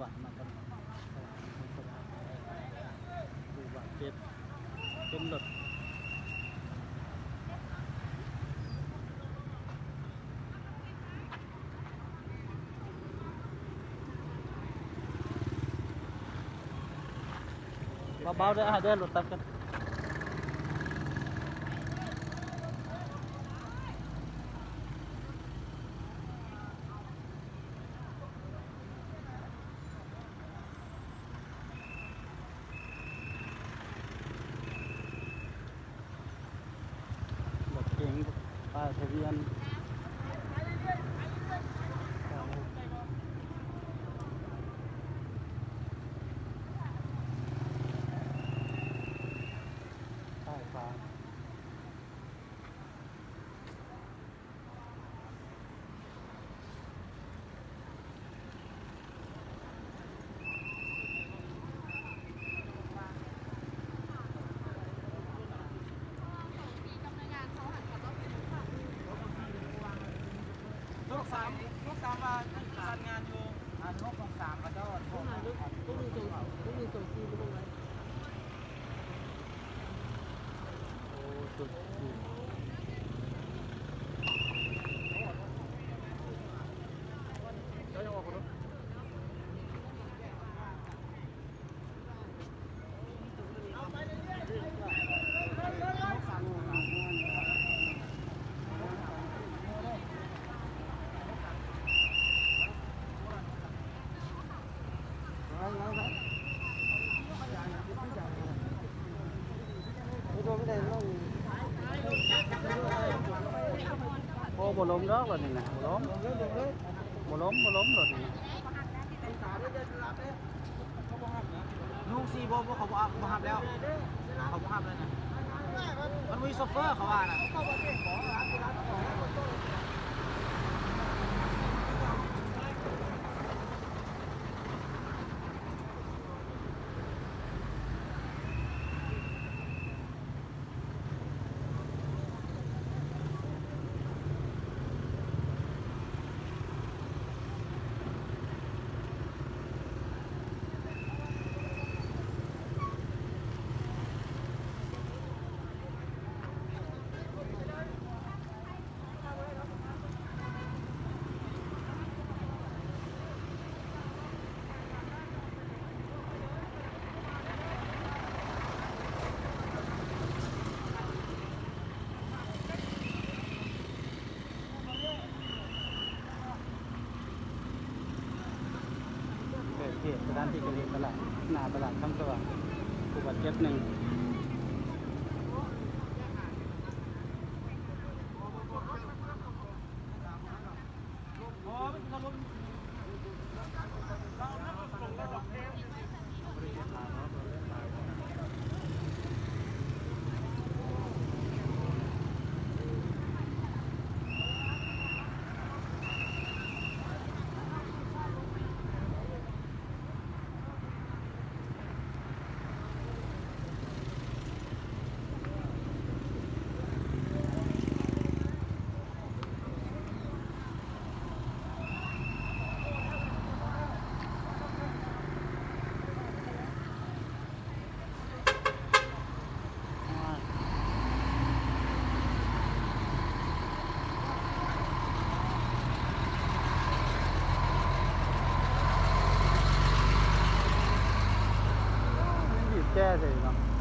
ບາດມາກັນ ຜູ້ບາດເຈັບເປັນລົດ ເບົາໆເດີ ໃຫ້ເດີ ລົດຕັດກັນ. ລົດເກັງ ປ້າຍທະບຽນ ປ້າຍຂາວ. ຫົກສາມ ຫົກສາມວ່າປະສານງານຢູ່ ອັນຫົກສາມເຂົາເຈົ້າ ພວກນັ້ນ ພວກໜຶ່ງສອງ ພວກໜຶ່ງສອງສີ່ ບໍ່ໄດ້. ໂອ້ ສຸດ ໂອ້ ບໍ່ລົ້ມດອກລົດນີ້ນະ ບໍ່ລົ້ມ ບໍ່ລົ້ມ ບໍ່ລົ້ມລົດນີ້ນະ. ລຸງ ສີ່ໂມງ ເຂົາບໍ່ ບໍ່ຮັບແລ້ວ ເຂົາບໍ່ຮັບແລ້ວນະ ມັນບໍ່ມີໂຊເຟີເຂົາວ່ານະ. ເກີດເຫດສະຖານທີ່ເກີດເຫດຕະຫຼາດ ໜ້າຕະຫຼາດຄຳສະຫວ່າງ ຜູ້ບາດເຈັບໜຶ່ງ. ບີບແຈໃສ່ເນາະ.